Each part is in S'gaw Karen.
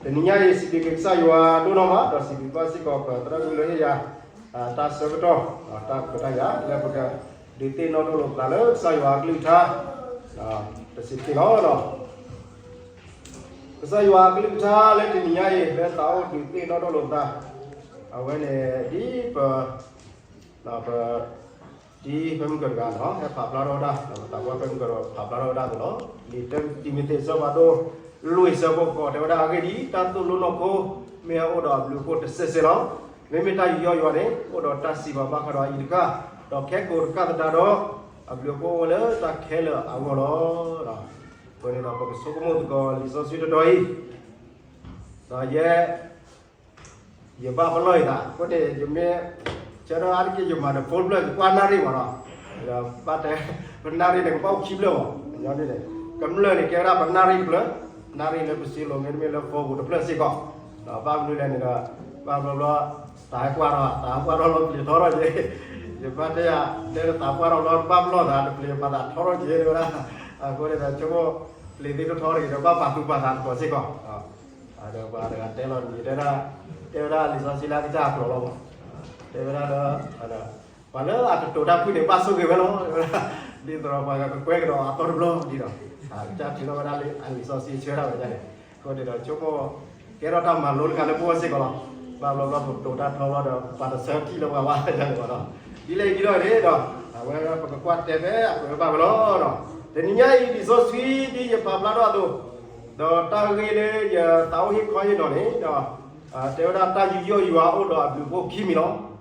တနံၤညါအံၤ စံးဘျုးက့ၤကစၢ်ယွၤဒိၣ်နီၢ်မး ဒီးစံးဘျုးဘၣ်စ့ၢ်ကီး ပသရၣ်မုၣ်လၢဟ့ၣ်ယၤ တၢ်ဆၢကတီၢ် တၢ်ခွဲးတၢ်ယာ် လၢပကဒုးသ့ၣ်နီၣ်ထီၣ်လိာ်ပသးလၢကစၢ်ယွၤအကလုၢ်ကထါ တစံးတက့ၢ်လီၤ. ကစၢ်ယွၤအကလုၢ်ကထါလၢတနံၤညါအံၤ လၢသးအိၣ်ဒုးသ့ၣ်နီၣ်ထီၣ်လိာ်ပသး အဝဲန့ၣ် ဒ်ပ ပ ဒ်ဖဲမုၢ်ကၢၤတဂၤန့ၣ် ဟဲဖးဖျါထီၣ်ဝဲဒၣ် ဒီးပသးပှၢ်ဖဲမုၢ်ကၢၤဒီးဖးဖျါထီၣ်ဝဲဒၣ်အသိးလီၤ. လံာ်တံၤမသ့းအဆၢဖးဒိၣ် လွံၢ်ဆၢဖိဃိး တဲဝဲဒၣ်အဂ့ၢ်ဒ်အံၤ, တၢ်သိၣ်လိနီၢ်ခိ မ့ၢ်အအိၣ်ဒီးအဘျုးအဖှိၣ်တစဲးစဲးလီၤ. မ့မ့ၢ်တၢ်ယူးယီၣ်ယွၤန့ၣ် အိၣ်ဒီးတၢ်စံးပာ်ဘၣ်ဃးဒီးအအံၤတဃၣ်, ဒီးခဲကိာ်တဃၣ်သတးဒီး အဘျုးအဖှိၣ်အိၣ်ဝဲလၢတၢ်ခဲလၢာ်အဂီၢ်လီၤ. အဃိန့ၣ်ဒီး ပကဆိကမိၣ်သကိးလံာ်စီဆှံတတီၤအံၤ ဒီးယဲ ယဘၣ်ပလီၢ်ယသး အဃိန့ၣ် ယမ့ၢ် ဆၢထၢၣ်အါတက့ၢ် ယမၤဒီး phone တဖျၢၣ် ယကွၢ်နၣ်ရံၣ်မးဒီး ဒီးဘၣ်တဲ ပနၣ်ရံၣ်န့ၣ် ကဘၣ်အိၣ်ခံဖျၢၣ်မး ညီန့ၣ် ကမျၢၢ်န့ၣ် ကဲဝဲဒၣ်ပနၣ်ရံၣ်တဖျၢၣ် နၣ်ရံၣ်လၢပစံလိၤ မ့တမ့ၢ်လၢ phone ပူၤတဖျၢၣ်စ့ၢ်ကီး ဒီးဘၣ်မနုၤလဲၣ်န့ၣ်ဒီး ဘၣ်ဘျီဘျီ သးဟဲပှၢ်ထီၣ် သးဟဲပှၢ်ထီၣ်လီၤ ပျံၤထီထီၣ်က့ၤ ယဘၣ်တဲယၤ တဲလၢသးပှၢ်ထီၣ်ဘျီ တဘၣ်ပလီၢ်သး တပျံၤပသးထီထီၣ်က့ၤဝဲဒၣ် အဃိန့ၣ်ဒီး ဆိကမိၣ် ပျံၤသ့ၣ်ထီထီၣ်တဂ့ၤဒီး ဘၣ်ပာ်သူၣ်ပာ်သးသကိးစ့ၢ်ကီး ဒီးပှၤတဂၤတဲလီၤတမံၤ တဲဝဲဒၣ် တဲဝဲဒၣ်လံာ်စီဆှံလၢအကစၢ်အကျိာ်လီၤမး တဲဝဲဒၣ်လၢ ပှၤလၢအတတိၤတၢ်ဖုၣ်န့ၣ် ဘၣ်ဆိၣ်ဂ့ၤဝဲလီၤ တဲဝဲဒၣ် ဒ်သိးဒီးပှၤကကွဲကဒီးအသီတဘျီဒ်ဒီး အကစၢ်ထုးထီၣ်ဝဲဒၣ်လၢအလံာ်စီဆှံဆၢဒၣ်ဝဲဒၣ်န့ၣ် အဃိန့ၣ်ဒီးဆိကမိၣ် ကဲထီၣ်တၢ်မၤလိတခါလၢပဂီၢ်စ့ၢ်ကီးလီၤ ဘၣ်ဘျီဘျီပတိၤတၢ်ထီဘျီဒီး ပှၤတဆၢထံၣ်လၢပှၤဘၣ်ဒ်န့ၣ်လီၤ ဒ်လဲၣ်ဒ်လဲၣ်န့ၣ်ဒီး အဝဲပကကွၢ်တဲဖဲအကွဲးဘၣ်ဝဲလီၤ တနံၤညါအံၤ လံာ်စီဆှံဒ်ယပာ်ဖျါထီၣ်အသိး ဒီးတၢ်ဂ့ၢ်လၢယသးအိၣ်ဟ့ၣ်ခီဟ့ၣ်နီၤန့ၣ်ဒီး တဲဝဲဒၣ်တၢ်ယူးယီၣ်ယွၤအိၣ်ဒီးအဘျုးအဖှိၣ်ခံမံၤလီၤ.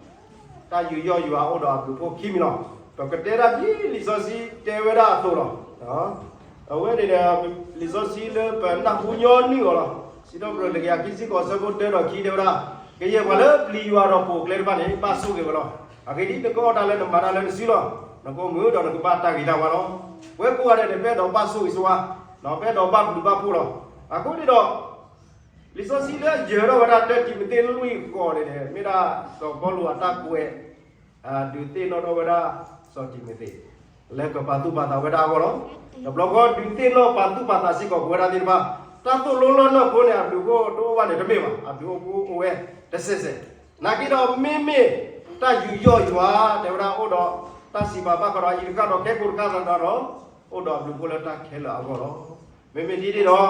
တၢ်ယူးယီၣ်ယွၤအိၣ်ဒီးအဘျုးအဖှိၣ်ခံမံၤလီၤ. ပကတဲဒၣ်ဒ်လံာ်စီဆှံတဲဝဲဒၣ်အသိးလီၤ. အဝဲန့ၣ်ဒီး လံာ်စီဆှံလၢပနၢ်ဟူညီနုၢ်အီၤလီၤ. စံးထီၣ်ပတြၢၤတကယၤခံဆံဃိး အဆၢဖိတၢဒီးခံတဲဝဲဒၣ်, ကယဲၢ်ပှၤလၢပျံၤယွၤဒီးပိာ်အကျဲတဖၣ်န့ၣ် ဘၣ်ဆိၣ်ဂ့ၤဝဲလီၤ. အဂ့ၢ်ဒ်အံၤ, နကအီၣ်တၢ်လၢနမၤတၢ်လၢနစုလီၤ. နကအိၣ်မုာ်ဒီးနကဘၣ်တၢ်ဂ့ၤတၢ်ဝါလီၤ. ပဝဲကိးဂၤဒဲးန့ၣ် ပအဲၣ်ဒိးဘၣ်ဆိၣ်ဂ့ၤဆိၣ်ဝါ, ပအဲၣ်ဒိးဘၣ်ဘျုးဘၣ်ဖှိၣ်လီၤ. အဃိန့ၣ်ဒီး လံာ်စီဆှံလၢယၢၤထီၣ်ဝဲဒၣ် တၢတံၤမသ့းလွံၢ်ဃိးန့ၣ် မ့ၢ်ဒၣ်စီၤပီလူးအတၢ်ကွဲး ဒုးသ့ၣ်နီၣ်ထီၣ်ဝဲဒၣ် စီၤတံၤမသ့း လၢကပာ်သူၣ်ပာ်သးဝဲဒၣ်အဂီၢ်လီၤ. တဘျီဃီဒုးသ့ၣ်နီၣ်ပာ်သူၣ်ပာ်သးစ့ၢ်ကီးပဝဲဒၣ်သ့ၣ်တဖၣ်, တၢ်သိၣ်လိနီၢ်ခိန့ၣ် အဘျုးအဖှိၣ်တအိၣ်ဘၣ်န့ၣ်တမ့ၢ်ဘၣ်, အဘျုးအဖှိၣ်အိၣ်ဝဲတစဲးစဲး. နာ်က့ဒီးမ့မ့ၢ်တၢ်ယူးယီၣ်ယွၤ တဲဝဲဒၣ်အိၣ်ဒီး တၢ်စံးပာ်ဘၣ်ဃးဒီးအအံၤတဃၣ်ဒီး ခဲကိာ်တဃၣ်သတးဒီး အိၣ်ဒီးအဘျုးအဖှိၣ်လၢတၢ်ခဲလၢာ်အဂီၢ်လီၤ. မ့မ့ၢ်ဒ်န့ၣ်ဒီး တၢ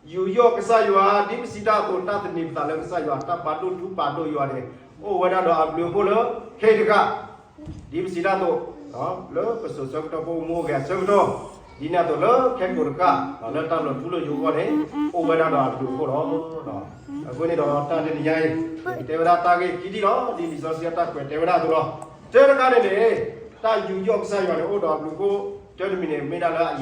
်ယူးယီၣ်ကစၢ်ယွၤ ဒ်ပစံးတၢ်အသိး တၢ်သန့ၤပသးလၢကစၢ်ယွၤ တၢ်ပာ်ဒိၣ်ထူပာ်ဒိၣ်ယွၤန့ၣ် အိၣ်ဝဲဒၣ်ဒီးအဘျုးအဖှိၣ်လၢခဲအံၤတဃၣ် ဒ်ပစံးတၢ်အသိး လၢပစိၤဆၢကတီၢ် ပအိၣ်မူအိၣ်ဂဲၤအဆၢကတီၢ် ဒ်န့ၣ်အသိးလၢခဲကိာ်တဃၣ် လၢတၢ်လီၤထူလီၤယိာ်အဂီၢ်န့ၣ် အိၣ်ဝဲဒၣ်ဒီးအဘျုးအဖှိၣ်လီၤ. အဃိန့ၣ်ဒီးတၢ်တနံၤညါအံၤ ယကတဲဝဲဒၣ်တၢ်ဂ့ၢ်ခံထံၣ်လီၤ. ဒ်လံာ်စီဆှံအတၢ်ကွဲးတဲဝဲဒၣ်အသိးလီၤ. တၢတခါန့ၣ်န့ၣ် တၢ်ယူးယီၣ်ကစၢ်ယွၤန့ၣ် အိၣ်ဒီးအဘျုးအဖှိၣ် တၢတမံၤန့ၣ် မ့ၢ်ဒၣ်လၢအ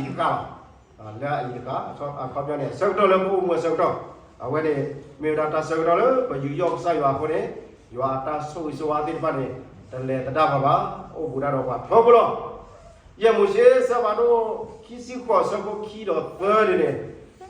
အံၤတဃၣ်လီၤ. လၢအအံၤတဃၣ် အခီပညီန့ၣ် ဆၢကတီၢ်လၢပအိၣ်မူအဆၢကတီၢ် အဝဲန့ၣ် မ့ၢ်ဝဲဒၣ်တၢ်ဆၢကတီၢ်လၢပယူးယီၣ်ကစၢ်ယွၤအဃိန့ၣ် ယွၤအတၢ်ဆိၣ်ဂ့ၤဆိၣ်ဝါသ့ၣ်တဖၣ်န့ၣ် တလဲၤသဒၣ်ပှၤဘၣ်, အိၣ်ဘူးဒၣ်ဒီးပှၤထီဘိလီၤ. ယဲၢ်မိၤၡ့ အဆၢဖးဒိၣ်ခံဆံဃိး အဆၢဖိခံဒီးသၢန့ၣ်န့ၣ်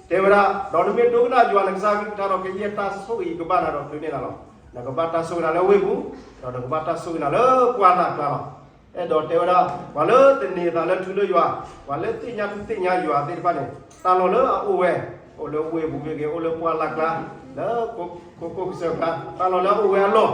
တဲဝဲဒၣ်, ဒီးနမ့ၢ်ဒိကနၣ်ယွၤနကစၢ်အကလုၢ်ကထါဒီး ကယဲၢ်တၢ်ဆိၣ်ဂ့ၤအံၤကဘၣ်နၤဒီးချုးန့ၢ်နၤလီၤ. နကဘၣ်တၢ်ဆိၣ်ဂ့ၤနၤလၢဝ့ၢ်ပူၤ, ဒီးနကဘၣ်တၢ်ဆိၣ်ဂ့ၤနၤလၢပှၢ်လၢ်ကျါလီၤ. အဲၣ်ဒိးတဲဝဲဒၣ် ပှၤလၢသန့ၤသးလၢထူလၢယွၤ, ပှၤလၢသ့ၣ်ညါထူသ့ၣ်ညါယွၤသ့ၣ်တဖၣ်န့ၣ် တၢ်လီၢ်လၢအအိၣ်ဝဲ, အိၣ်လၢဝ့ၢ်ပူၤမ့ၢ်ဂ့ၤ, အိၣ်လၢပှၢ်လၢ်ကျါ, လၢခိခိၣ်ကစၢၢ်ကျါ, တၢ်လီၢ်လၢအအိၣ်ဝဲအလီၢ်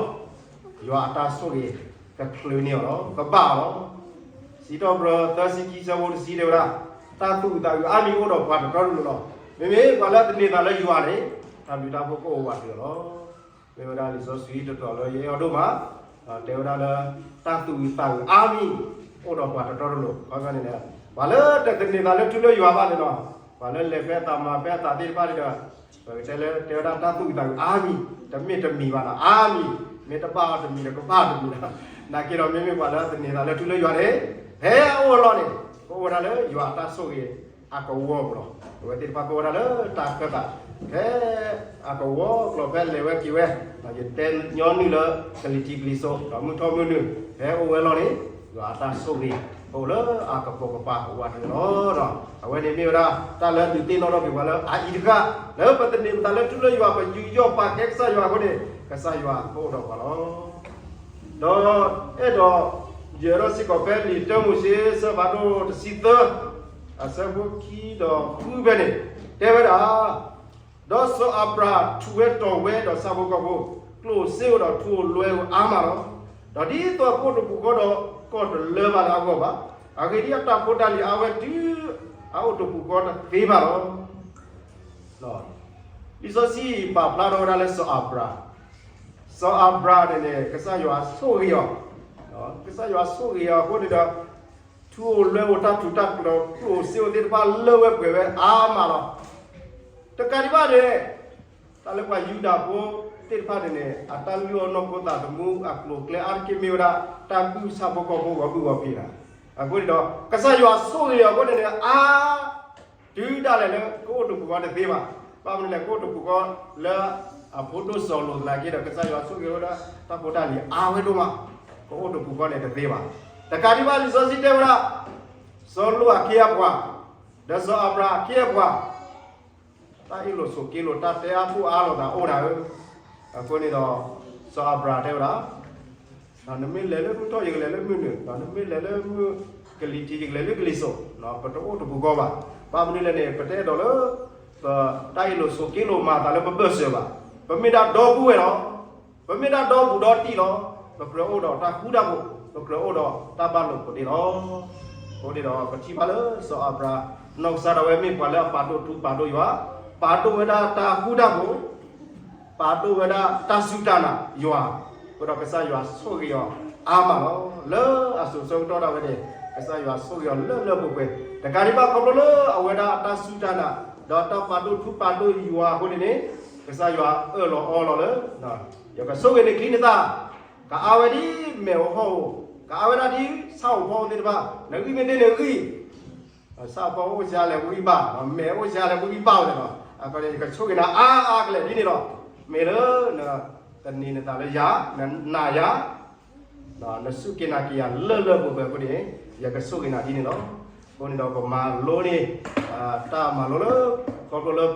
ယွၤအတၢ်ဆိၣ်ဂ့ၤကချုးန့ၢ်အီၤလီၤ, ကဘၣ်အီၤလီၤ. စံးထီၣ်ပတြၢၤသၢဆံခံ အဆၢဖိတဆံတဲဝဲဒၣ်, တၢ်သူၣ်အုးသးအုးအါမံၤအိၣ်ဒီးပှၤတတီတလိၤလီၤ. မ့မ့ၢ်ပှၤလၢသန့ၤသးလၢယွၤန့ၣ် တၢ်ဘျုးတၢ်ဖှိၣ်ကအိၣ်ဝးတ့ၢ်အီၤလီၤ. မ့ၢ်ဝဲဒၣ်လံာ်စီဆှံတတီၤလၢယအဲၣ်အီၤဒိၣ်မး, တဲဝဲဒၣ်လၢ တၢ်သူၣ်အုးသးအုးအါမံၤ အိၣ်ဒီးပှၤတတီတလိၤ, အခီပညီန့ၣ် ပှၤလၢတသန့ၤသးလၢထူလၢယွၤဘၣ်န့ၣ်လီၤ. ပှၤလၢလဲၤဖဲအသးမၤဖဲအသးသ့ၣ်တဖၣ်န့ၣ်ဒီး ပကတဲလၢ တဲဝဲဒၣ်တၢ်သူၣ်အုးသးအုးအါမံၤ, တမ့ၢ်တမံၤဘၣ်နီၤ, အါမံၤ, မ့ၢ်တဘၣ်အီၤတမံၤဒီး ကဘၣ်တမံၤလီၤ. နာ်က့ဒီး မ့မ့ၢ်ပှၤလၢသန့ၤသးလၢထူလၢယွၤန့ၣ် ဖဲအအိၣ်အလီၢ်န့ၣ် ကအိၣ်ဝဲဒၣ်လၢယွၤအတၢ်ဆိၣ်ဂ့ၤအကဝီၤပူၤလီၤ. အဝဲသ့ၣ်တဖၣ်ကအိၣ်ဝဲဒၣ်လၢတၢ်ခၢၣ်သး ဖဲအကဝီၤကျိာ်ဖဲလဲၤဝဲက့ၤဝဲ, ယတဲညီနုၢ်လၢကလံၤထံးကလံၤစိး ဒီးမုၢ်ထီၣ်မုၢ်နုာ် ဖဲအိၣ်ဝဲအလီၢ်န့ၣ် ယွၤအတၢ်ဆိၣ်ဂ့ၤကအိၣ်လၢအကပိာ်ကပၤဝးတ့ၢ်လီၤ. အဝဲန့ၣ်မ့ၢ်ဝဲဒၣ် တၢ်လၢဒုးသ့ၣ်နီၣ်ထီၣ်က့ၤပှၤလၢအအံၤတဃၣ်, လၢပသန့ၤပသးလၢထူလၢယွၤ ပယူးယီၣ်ပာ်ကဲကစၢ်ယွၤအဃိန့ၣ် ကစၢ်ယွၤကအိၣ်ဒီးပှၤလီၤ. ဒီးအဲၣ်ဒိး ယဲၤထီၣ်စ့ၢ်ကီးဖဲလံာ်တၢမိၤၡ့ အဆၢဖးဒိၣ်တဆံသၢ အဆၢဖိခံဒီးဃုဖဲန့ၣ် တဲဝဲဒၣ် ဒီးစီၤအၤဘြၤဟၣ်ထူၣ်ဝဲတီၢ်ဝဲဒီးဆၣ်ဖိကီၢ်ဖိ, ကျိၣ်စ့အိၣ်ဒီးထူအိၣ်လွဲအိၣ်အါမးလီၤ. ဒီးဒ်သိးကအိၣ်တပူၤဃီဒီးကီၢ်တလၢဘၣ်လၢအဂီၢ်ဘၣ်. အဂ့ၢ်ဒ်အံၤ, အတၢ်ဖိတၢ်လံၤအါဝဲတုၤအအိၣ်တပူၤဃီတသ့ဘၣ်လီၤ. လံာ်စီဆှံပာ်ဖျါထီၣ်ဝဲဒၣ်လၢစီၤအၤဘြၤဟၣ်, စီၤအၤဘြၤဟၣ်န့ၣ်န့ၣ် ကစၢ်ယွၤဆိၣ်ဂ့ၤအီၤ, ကစၢ်ယွၤဆိၣ်ဂ့ၤအီၤအဃိန့ၣ်ဒီး ထူအိၣ်လွဲအိၣ်တၢ်ထူးတၢ်တီၤ ကျိၣ်စ့အိၣ်သ့ၣ်တဖၣ်လၢဝဲပှဲၤဝဲအါမးလီၤ. တကးဒံးဘၣ်န့ၣ် တၢ်လၢပှၤယူဒၤဖိသ့ၣ်တဖၣ်န့ၣ်န့ၣ် အတၢ်လုၢ်အီၣ်နီၢ်ခိသးသမူအကျိၤအကျဲအါတက့ၢ်မ့ၢ်ဝဲဒၣ် တၢ်ဘူၣ်ဆၣ်ဖိကီၢ်ဖိဂီၤဘုၣ်ဂီၤဖံးတၢ်. အဃိန့ၣ်ဒီး ကစၢ်ယွၤဆိၣ်ဂ့ၤအီၤအဃိန့ၣ်န့ၣ် အါ တုၤဒၣ်လဲာ်လၢကအိၣ်တပူၤဃီတသ့ဘၣ်. ဘၣ်မနုၤလဲၣ် ကအိၣ်တပူၤဃီလၢအဖိဒိၣ်စီၤလိာ်သနာ်က့ဒီး ကစၢ်ယွၤဆိၣ်ဂ့ၤဝဲဒၣ်တၢ်ဖိတၢ်လံၤအါဝဲဒိၣ်မး, ကအိၣ်တပူၤဃီန့ၣ်တသ့ဘၣ်. တကးဒံးဘၣ်လံာ်စီဆှံတဲဝဲဒၣ် စီၤလိာ်အခ့အပှၤ ဒီးစီၤအၤဘြၤဟၣ်အခ့အပှၤ တၢ်အ့ၣ်လိာ်ဆိးက့လိာ် တၢ်တဲအါပူၣ်အါလိာ်သးအိၣ်ဒၣ်ဧၢ. အဃိန့ၣ်ဒီး စီၤအၤဘြၤဟၣ်တဲဝဲဒၣ် နမ့ၢ်လဲၤလၢမုၢ်ထီၣ် ယကလဲၤလၢမုၢ်နုာ်, နမ့ၢ်လဲၤလၢမုၢ်ကလံၤထံး ယကလဲၤလၢကလံၤစိး, ပတအိၣ်တပူၤဃီဘၣ်. ဘၣ်မနုၤလဲၣ်န့ၣ် ပတအဲၣ်ဒိးလၢ ပတၢ်အ့ၣ်လိာ်ဆိးက့လိာ်မၤသးလၢပဘၢၣ်စၢၤဘၣ်. ပမ့ၢ်ဒၣ်ဒီပုၢ်ဝဲၢ်လီၤ. ပမ့ၢ်ဒၣ်ဒီဘူးဒီတံၢ်လီၤ. ပကြၢးအိၣ်ဒီးတၢ်ဃူတၢ်ဖိး, ပကြၢးအိၣ်ဒီးတၢ်ဘၣ်လိာ်ဖိးဒ့လီၤ. အဃိန့ၣ်ဒီး ပထံၣ်ဘၣ်လၢစီၤအၤဘြၤဟၣ် နီၢ်ကစၢ်ဒၣ်ဝဲမ့ၢ်ပှၤလၢအပာ်ဒိၣ်ထူပာ်ဒိၣ်ယွၤ, ပာ်ဒိၣ်ဝဲဒၣ်တၢ်ဃူတၢ်ဖိး ပာ်ဒိၣ်ဝဲဒၣ်တၢ်စူၢ်တၢ်နာ်ယွၤ, အဃိဒီးကစၢ်ယွၤဆိၣ်ဂ့ၤအီၤအါမးလီၤ. လၢအစိၤဆၢကတီၢ်ဒၣ်ဝဲန့ၣ် ကစၢ်ယွၤဆိၣ်ဂ့ၤအီၤလၢလၢပှဲၤပှဲၤ, တကးဒံးဘၣ်ခီဖျိလၢအဝဲဒၣ်အတၢ်စူၢ်တၢ်နာ် ဒီးတၢ်ပာ်ဒိၣ်ထူပာ်ဒိၣ်ယွၤအဃိန့ၣ်န့ၣ် ကစၢ်ယွၤအၢၣ်လီၤအီလီၤလၢ ယကဆိၣ်ဂ့ၤနချံနသၣ်, ကအါဝဲဒ်မဲးအိၣ်ဟီၣ်အိၣ်, ကအါဝဲဒၣ်ဒ်ဆၣ်အိၣ်ဖီအိၣ်သ့ၣ်တဖၣ်, နဂံၢ်မ့ၢ်သ့န့ၣ်ဂံၢ် ဆၣ်ဖီအိၣ်ဆံးလဲၣ် ပဂံၢ်ဘၣ်, မဲးအိၣ်ဆံးလဲၣ် ပဂံၢ်ဘၣ်ဝဲန့ၣ်လီၤ. အဃိန့ၣ်ယကဆိၣ်ဂ့ၤနၤအါအါကလဲာ်ဒ်န့ၣ်လီၤ. မ့ၢ်လၢ နသန့ၤနသးလၢယၤ, နနာ်ယၤ, နစူၢ်က့ၤနာ်က့ၤယၤလၢလၢပှဲၤပှဲၤအဃိန့ၣ် ယကဆိၣ်ဂ့ၤနၤဒ်န့ၣ်လီၤ. အဃိန့ၣ်ဒီးပမၤလိန့ၢ် တၢ်မၤလိလၢ ခီဖျိလၢ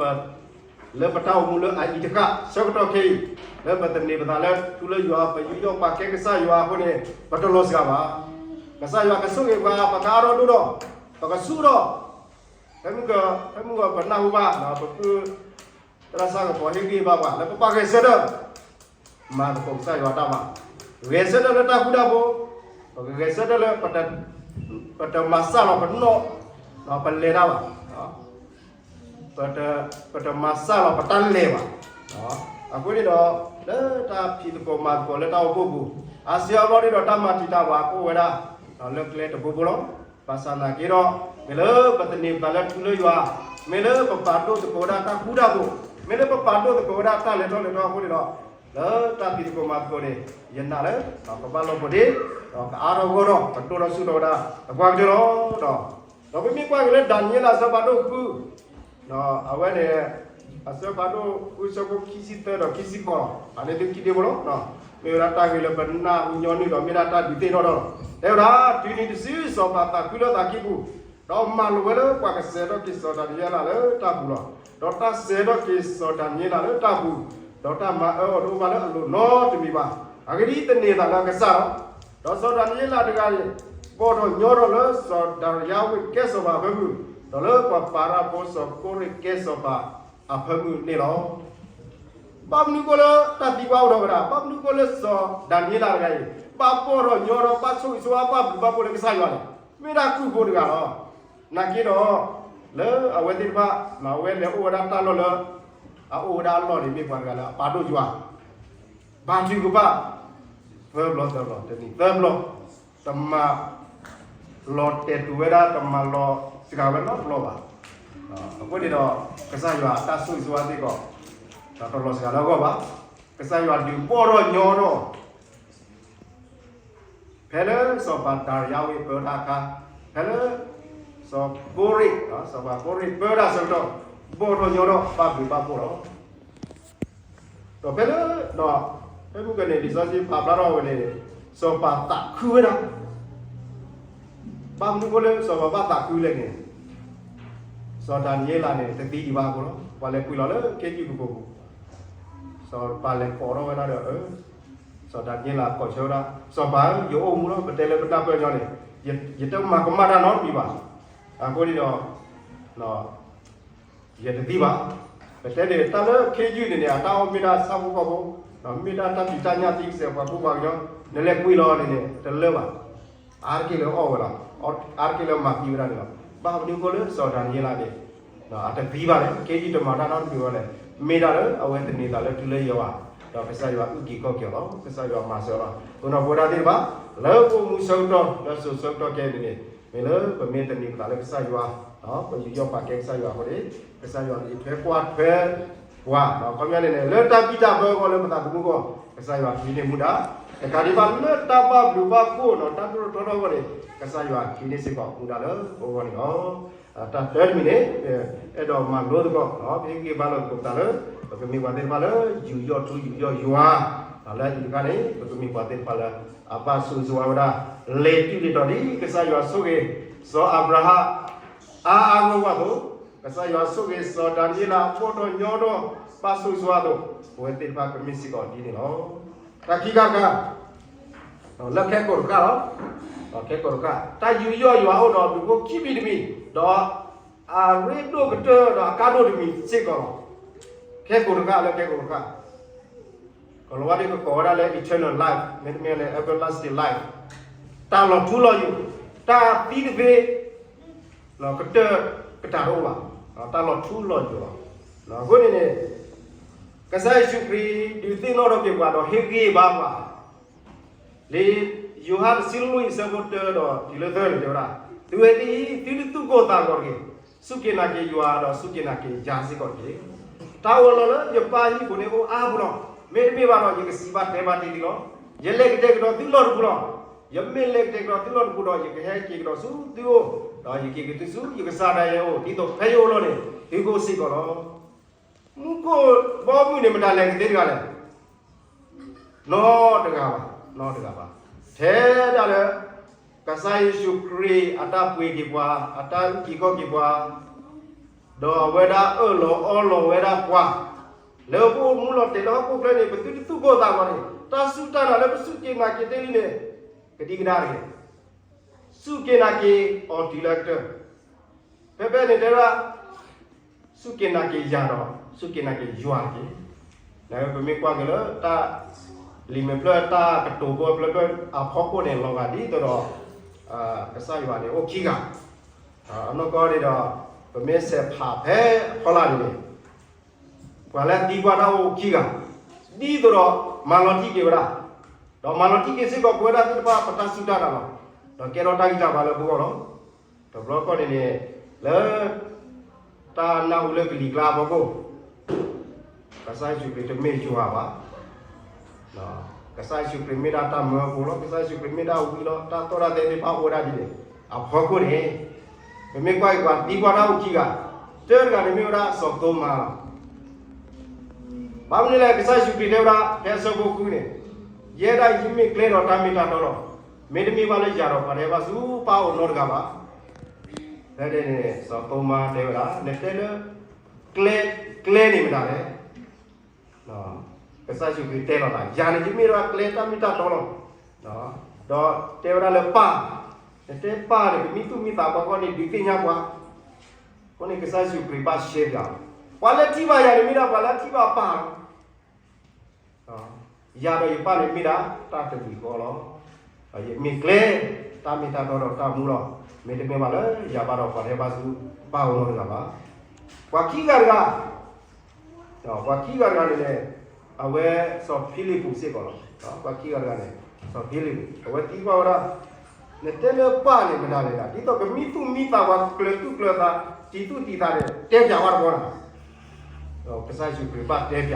လၢပတၢ်အိၣ်မူလၢအအံၤတဃၣ် ဆၢကတီၢ်ခဲအံၤ လၢပသန့ၤပသးလၢထူလၢယွၤ ပယူးယီၣ်ပာ်ကဲကစၢ်ယွၤအဃိန့ၣ် ပတလီၤစှၤဘၣ်. ကစၢ်ယွၤကဆိၣ်ဂ့ၤပှၤ ပကအါထီၣ်ဒိၣ်ထီၣ်, ပကဆူၣ်ထီၣ်, ဖဲမုၢ်ဂီၤ ဖဲမုၢ်ဂီၤပနၢ်ဟူဘၣ် ပကုၢ် သရၣ်စၢ်ကပီၤဟ့ၣ်ဂံၢ်ဘါပှၤ လၢပပှၤဂဲၤဆၢထၢၣ် မၤသကိးကစၢ်ယွၤတၢ်မၤ, ဂဲၤဆၢထၢၣ်လၢတၢ်ဃူတၢ်ဖိး, ပကဂဲၤဆၢထၢၣ်လၢ ပတမၤစှၤလီၤပနီၣ် ပလဲၤတၢ်ဘၣ်, ပတမၤစှၤလီၤပတၢ်လဲၤဘၣ်. အဃိန့ၣ်ဒီး လၢတၢ်ဖံးသကိးမၤသကိးလၢတၢ်အိၣ်ဖှိၣ်ပူၤ အါစုအါဘျီန့ၣ်ဒီး တၢ်မၤတံာ်တာ်ပှၤကအိၣ်ဝဲဒၣ် လၢကျဲတဘိဘိလီၤ. ဘၣ်ဆၣ်သနာ်က့ဒီး မ့ၢ်လၢပသန့ၤပသးလၢထူလၢယွၤ, မ့ၢ်လၢပပာ်ဒိၣ်သကိးဝဲဒၣ်တၢ်ဃူတၢ်ဖိး, မ့ၢ်လၢပပာ်ဒိၣ်သကိးဝဲဒၣ်တၢ်လဲၤထီၣ်လဲၤထီအဃိန့ၣ်ဒီး လၢတၢ်ဖံးသကိးမၤသကိးန့ၣ် ယနာ်လၢ ကဘၣ်လီၤပှီၢ်ဒ့, ဒီးကအါထီၣ်ဂီၢ်ထီၣ် ကဒိၣ်ထီၣ်ဆူၣ်ထီၣ်ဝဲဒၣ် သပှၢ်ကတၢၢ်လီၤ. ဒီးပမ့ၢ်ကွၢ်က့ၤလၢဒၤနံးယ့လးအဆၢဖးဒိၣ်ဃု အဝဲန့ၣ် အဆၢဖးဒိၣ်ဃုဆၢဖိခံဆံသၢဒီးခံဆံဃိးလီၤ. အန့ၣ်သုခံတ့ၢ်ဖိလီၤ. မ့ၢ်ဝဲဒၣ်တၢ်ဂ့ၢ်လၢပနၢ်ဟူညီနုၢ်ဒီး မ့ၢ်ဒၣ်တၢ်ဒုးသ့ၣ်နီၣ်ထီၣ်လီၤ. တဲဝဲဒၣ် တုၤနံၤတစု စီၤပၤသးခုလၢသးကံၢ်ပူၤ, ဒီးမၤလိာ်ဝဲလၢပှၤကစဲးထီၣ်က့ၤစီၤဒၤနံးယ့လးလၢတၢ်ပူၤလီၤ. ဒီးတၢ်စဲးထီၣ်က့ၤစီၤဒၤနံးယ့လးလၢတၢ်ပူၤ, ဒီးတၢ်မၤအၢအီၤတအိၣ်ဘၣ်လၢအလိၤနီတမံၤဘၣ်. အဂ့ၢ်ဒ်အံၤ, သန့ၤသးလၢအကစၢ်လီၤ. ဒီးစီၤဒၤနံးယ့လးတဂၤန့ၣ် ဘီၣ်ထီၣ်ညီထီၣ်လၢ စီၤဒၤရံယါဝ့းကဲစီၤပၤအဖၢမုၢ်, ဒီးလၢပှၤပၤရၣ်ဖိစီၤကိရ့းကဲစီၤပၤအဖၢမုၢ်န့ၣ်လီၤ. ဘၣ်မနုၤဃိလၢတၢ်သံကွၢ်အိၣ်ထီၣ်ဝဲဒၣ်, ဘၣ်မနုၤဃိလၢစီၤဒၤနံးယ့လးတဂၤအံၤ ဘၣ်ဘီၣ်ထီၣ်ညီထီၣ် ဘၣ်ဆိၣ်ဂ့ၤဆိၣ်ဝါ ဘၣ်ဘျုးဘၣ်ဖှိၣ်လၢကစၢ်ယွၤလဲၣ်. မ့ၢ်ဒၣ်ကုၢ်ဖိတဂၤလီၤ. နာ်က့ဒီး လၢအဝဲသ့ၣ်တဖၣ် အဝဲလဲၤအိၣ်ဝဲဒၣ်တၢ်လီၢ်လၢ အအိၣ်ဝဲဒၣ်အလီၢ်န့ၣ် မ့ၢ်ပှၤတဂၤလၢအပာ်ဒိၣ်ယွၤ ဘါထုကဖၣ် သၢဘျီသၢဘျီ တနံၤသၢဘျီ, တမၤ လီၤတဲာ်တူာ်ဝဲဒၣ် တမၤလီၤစှၤဝဲနီတဘျီဘၣ်. အဃိန့ၣ်ဒီး ကစၢ်ယွၤအတၢ်ဆိၣ်ဂ့ၤဆိၣ်ဝါစ့ၢ်ကီး တလီၤစှၤလၢအဂီၢ်ဘၣ်. ကစၢ်ယွၤဒုးဘီၣ်ထီၣ်ညီထီၣ် ဖဲလၢစီၤပၤဒၤရံယါဝ့းပၢတၢ်အခါ, ဖဲလၢ စီၤကိရ့း, စီၤပၤကိရ့းပၢတၢ်အဆၢကတီၢ်, ဘီၣ်ထီၣ်ညီထီၣ် ဘၣ်ဘျုးဘၣ်ဖှိၣ်လီၤ. ဒီးဖဲလၢ ဖဲမုၢ်ကန့ၣ် လံာ်စီဆှံပာ်ဖျါထီၣ်ဝဲန့ၣ် စီၤပၤသးခုဝဲဒၣ်. ဘၣ်မနုၤအဃိလၢစီၤပၤဘၣ်သးခုလဲၣ်န့ၣ်, စီၤဒၤနံးယ့လးန့ၣ် တသံဒံးဘၣ်အဃိလီၤ. ပှၤလဲၤကွံာ်လီၤလၢခ့ယုၢ်ကပိာ်ပူၤ, စီၤပၤလဲၤကိးထီၣ်ဝဲဒၣ်ဒီး စီၤဒၤနံးယ့လးကိးဆၢဝဲဒၣ်, စီၤပၤဧၢ, ယအိၣ်မူလီၤ, ပတဲလၢပနၢ်ပၢၢ်ညီန့ၣ်, ယတမၤကမၣ်တၢ်နီတမံၤဘၣ်. အဃိန့ၣ်ဒီး ယတသံဘၣ်. ပတဲန့ၣ် တၢ်လၢခ့ယုၢ်န့ၣ်န့ၣ် အတၢ်အီၣ်မ့ၢ်ဒၣ်ဆၣ်ဖိကီၢ်ဖိ, မ့ၢ်ဒၣ်တၢ်ဖံးတၢ်ညၣ်သံကစဲးပှၤကူပှၤကညီ, နလဲၤကွံာ်လီၤန့ၣ်န့ၣ် တလၢဘၣ်. အါတက့ၢ်လၢအီၣ်ဝဲလီၤ. အါတက့ၢ်လၢမၤသံဝဲဒၣ်န့ၣ်လီၤ. ဘၣ်မနုၤအဃိလၢစီၤဒၤနံးယ့လးန့ၣ် အတသံဘၣ်လဲၣ်. ခ့ယုၢ်တမၤတၢ်နီတမံၤဝဲလဲၣ်. မ့ၢ်ဒၣ်လၢအဝဲသန့ၤသးလၢတုၤလၢယွၤ, ဒီးကစၢ်ယွၤအုၣ်က့ၤခီၣ်က့ၤအီၤလီၤ. ကစၢ်ယွၤမၤစၢၤလီၤ. အဃိဒီးပဝဲဒၣ်သ့ၣ်တဖၣ် လၢပအိၣ်မူဆၢကတီၢ် လၢစိၤဆၢကတီၢ်ခဲအံၤန့ၣ်န့ၣ် မ့ၢ်လၢပမ့ၢ်သန့ၤပသးလၢကစၢ်ယွၤ, ပယူးယီၣ်ပာ်ကဲကစၢ်ယွၤအဃိန့ၣ် ကစၢ်ယွၤန့ၣ်ထွဲကွၢ်ထွဲပှၤ, ခီပညီန့ၣ်န့ၣ် လၢတၢ်ဘံၣ်တၢ်ဘၢအဂီၢ် လၢပသးသမူအဂီၢ် ကစၢ်ယွၤဟံးန့ၢ်မူဒါ, တကးဒံးဘၣ်လၢတၢ်ဘၣ်ဘျုးဘၣ်ဖှိၣ်ဒီးတၢ်ဒိၣ်ထီၣ်ထီထီၣ်အဂီၢ်န့ၣ် ကစၢ်ယွၤဟံးန့ၢ်စ့ၢ်ကီးမူဒါလၢပဂီၢ်န့ၣ်လီၤ. တၢ်တၢတမံၤန့ၣ် အဲၣ်ဒိးမၤလိသကိး ပဟ့ၣ်ဂံၢ်ဘါလိာ်သကိးပသးလၢ ပကမ့ၢ်ပှၤသ့ၣ်တဖၣ်လၢ ယူးယီၣ်ထူယူးယီၣ်ယွၤ, လၢအံၤတခါန့ၣ် ပကမ့ၢ်ပှၤသ့ၣ်တဖၣ်လၢ အဘၣ်ဆိၣ်ဂ့ၤဆိၣ်ဝါဝဲဒၣ် လဲၤတုၤလ့ၤတီၤဒ်ကစၢ်ယွၤဆိၣ်ဂ့ၤ စီၤအၤဘြၤဟၣ် အါအါဂီၢ်ဂီၢ်အသိး, ကစၢ်ယွၤဆိၣ်ဂ့ၤစီၤဒၤနံးယ့လးအဖှီၣ်ထီၣ်ညီထီၣ် ဘၣ်ဆိၣ်ဂ့ၤဆိၣ်ဝါအသိး, ပဝဲသ့ၣ်တဖၣ်ကမ့ၢ်စ့ၢ်ကီးဒ်န့ၣ်လီၤ. တၢ်ခံခါတခါ လၢခဲကိာ်တဃၣ်လီၤ. ခဲကိာ်တဃၣ် တၢ်ယူးယီၣ်ယွၤအိၣ်ဒီးဒူၣ်ဖိခံမံၤတမံၤ, ဒီးအရ့ဒိၣ်ကတၢၢ်ဒီးအကါဒိၣ်တမံၤစ့ၢ်ကီးလီၤ. ခဲကိာ်တဃၣ်လၢခဲကိာ်တဃၣ် ကလီၤဝါဒ်ကကိးဝဲဒၣ်လၢ eternal life မ့တမ့ၢ်လၢ everlasting life, တၢ်လီၤထူလီၤယိာ်, တၢ်သံတသ့ ကတၢၢ်ကတၢၢ်တအိၣ်ဘၣ်, တၢ်လီၤထူလီၤယိာ်လီၤ. အဃိန့ၣ်န့ၣ် ကစၢ်ယ့ၣ်ၡူးခရံာ်ဒုးသ့ၣ်နီၣ်ထီၣ်က့ၤပှၤဒီးဟ့ၣ်ဂံၢ်ဘါပှၤ လံာ်ယိၤဟၣ်တဆံလွံၢ်အဆၢဖိတၢဒီးတုၤလၢသၢန့ၣ်တဲဝဲဒၣ်, သုဝဲသ့ၣ်အံၤ သုတသူၣ်ကိၢ်သးဂီၤတဂ့ၤ, စူၢ်က့ၤနာ်က့ၤယွၤဒီးစူၢ်က့ၤနာ်က့ၤယၤစ့ၢ်ကီးတက့ၢ်. တၢ်အိၣ်လီၤလၢယပၢ်ဟံၣ်ပူၤန့ၣ်အိၣ်အါပူၤလီၤ. မ့တမ့ၢ်ဘၣ်ဒီး ယကစံးဘၣ်တဲဘၣ်တ့ၢ်သုလီၤ. ယလဲၤကတဲာ်ကတီၤသုလီၢ်တပူၤလီၤ. ယမ့ၢ်လဲၤကတဲာ်ကတီၤသုလီၢ်တပူၤဒီး ယကဟဲက့ၤကဒီးဆူသုအိၣ်, ဒီးယက့ၤက့ၤသုဆူယကစၢ်ဒၣ်ယဲအိၣ်, ဒ်သိးဖဲယအိၣ်လီၤန့ၣ် သုကအိၣ်စ့ၢ်ကီးလီၤ. မူခိၣ်ဘီမုၢ်န့ၣ် မတၤလဲၤကသ့တဂၤလဲၣ်. နီတဂၤဘၣ်, နီတဂၤဘၣ်. ထဲဒၣ်လၢ ကစၢ်ယ့ၣ်ၡူးခရံာ်အတၢ်ပှ့ၤက့ၤပှၤ, အတၢ်အုၣ်က့ၤခီၣ်က့ၤပှၤ, ဒီးအဝဲဒၣ်အၢၣ်လီၤအီလီၤဝဲဒၣ်ပှၤ, လၢပအိၣ်မူလီၤတဲာ်လၢဟီၣ်ခိၣ်ချၢန့ၣ် ပသုတသူၣ်ကိၢ်သးဂီၤန့ၣ်, တၢ်စူၢ်တၢ်နာ်လၢပစူၢ်က့ၤနာ်က့ၤတ့ၢ်လံန့ၣ် ကဒံကဒါတဂ့ၤ. စူၢ်က့ၤနာ်က့ၤအီၤတုၤလၢကတၢၢ်. ဖဲဖဲန့ၣ်တဲဒၣ် စူၢ်က့ၤနာ်က့ၤယၤဒီး စူၢ်က့ၤနာ်က့ၤယွၤတက့ၢ်. ပမ့ၢ်ကွၢ်က့ၤလၢတၢ်လံာ်မဲာ်ဖျၢၣ်တၢ်ကတိၤဖိအဖျၢၣ်ဖျၢၣ်အဖီခိၣ်န့ၣ် လီၤဂာ်ဒ်သိးဒီး ကစၢ်ယွၤန့ၣ်အိၣ်ခံဂၤ, အနီၢ်ကီၢ်န့ၣ်ဒီး ပမ့ၢ်ဆဲးဖးဖဲအဖီလာ်န့ၣ်န့ၣ် ပှၤလၢအသံကွၢ်တၢ်အိၣ်ခံဂၤ, ဒ်သိးဒီးမၤလီၤတံၢ်က့ၤဝဲဒၣ်, ဒီးမၤလီၤတံၢ်က့ၤစ့ၢ်ကီးပဝဲဒၣ်သ့ၣ်တဖၣ်ပတၢ်စူၢ်တၢ်နာ်လီၤ. ဒီးကဲထီၣ်တၢ်ဂံၢ်တၢ်ဘါလၢပဂီၢ်လီၤ. တဘျီကီၢ်န့ၣ်န့ၣ် လၢ တၢ်နၢ်ဟူလၢကလံၤကျါအဖီခိၣ် ကစၢ်ယ့ၣ်ၡူးခရံာ်တမ့ၢ်ယွၤဘၣ်. ကစၢ်ယ့ၣ်ၡူးခရံာ်မ့ၢ်ဒၣ်တၢ်မၢဖိလီၤ. ကစၢ်ယ့ၣ်ၡူးခရံာ်မ့ၢ်ဒၣ်ဝံလီၤ. တၢ်သီၣ်တၢ်သဲသ့ၣ်တဖၣ်အိၣ်ဝဲဒၣ်ဒ်န့ၣ် အဖီခိၣ်န့ၣ် ပမ့ၢ်ကွၢ်က့ၤပှၤသံကွၢ်တၢ်အိၣ်ခံဂၤ, တၢတဂၤန့ၣ်မ့ၢ်ဝဲဒၣ်စီၤသိမၤလီၤ. ဘၣ်မနုၤလဲၣ် ကစၢ်ယ့ၣ်ၡူးခရံာ်တဲဝဲဒၣ် ဖဲအဆၢဖိဃုန့ၣ်, ယဲဒၣ်ယမ့ၢ်ကျဲဒီးတၢ်မ့ၢ်တၢ်တီလီၤ. မ့တမ့ၢ်ဘၣ်လၢယၤဒီးပှၤတဟဲဘၣ်ဆူပၢ်အအိၣ်နီတဂၤဘၣ်. ဖဲန့ၣ်န့ၣ် စီၤသိမၤတဲဝဲဒၣ် နတဲလၢ ကျဲ, ကျဲန့ၣ်မတၤလဲၣ်. ကစၢ်ယ့ၣ်ၡူးခရံာ်တဲလီၤသး ယၤန့ၣ်ယမ့ၢ်ဒၣ်ကျဲတၢ်မ့ၢ်တၢ်တီလီၤ. ဒီးတဲဝဲဒၣ်လၢပၢ်, နတဲပၢ်န့ၣ် ပမ့ၢ်သူၣ်မ့ၢ်သးပှၤဂီၢ်န့ၣ် ဒုးသ့ၣ်ညါပှၤ. အဃိန့ၣ် ကစၢ်ယ့ၣ်ၡူးခရံာ်ဘၣ်ရှဲပၠး, ပှၤလၢထံၣ်ဘၣ်ယၤန့ၣ်မ့ၢ်ဒၣ်ပှၤလၢအထံၣ်ဘၣ်ပၢ်လီၤ. ယၤဒီးယပၢ်န့ၣ်မ့ၢ်ဒၣ်တၢ်တမံၤဃီလီၤ. ယမ့ၢ်ကျဲ, တၢ်မ့ၢ်တၢ်တီဒီးတၢ်မူလီၤ. မ့တမ့ၢ်ဘၣ်လၢယၤဘၣ်ဒီးပှၤတဟဲဘၣ်ဆူပၢ်အအိၣ်နီတဂၤဘၣ်. ပှၤခံဂၤတဂၤ, ပှၤခံဂၤတဂၤန့ၣ်န့ၣ် အဝဲစီၤဖံလံးပူးစ့ၢ်ကီးလီၤ. ပှၤခံဂၤတဂၤန့ၣ် စီၤဖံလံးပူး အဝဲသံကွၢ်ဝဲဒၣ် နတဲလၢပၢ်န့ၣ်မတၤလဲၣ်ဒၣ် ဒ်သိးကမံသူၣ်မံသးပှၤကျၢၤသူၣ်ကျၢၤသး တံၤသူၣ်တံၤသးန့ၣ် တဲပၠးဝဲတဘျီလီၤ. ဒီးကစၢ်ယ့ၣ်ၡူးခရံာ်ဘၣ်တဲပၠး, ယအိၣ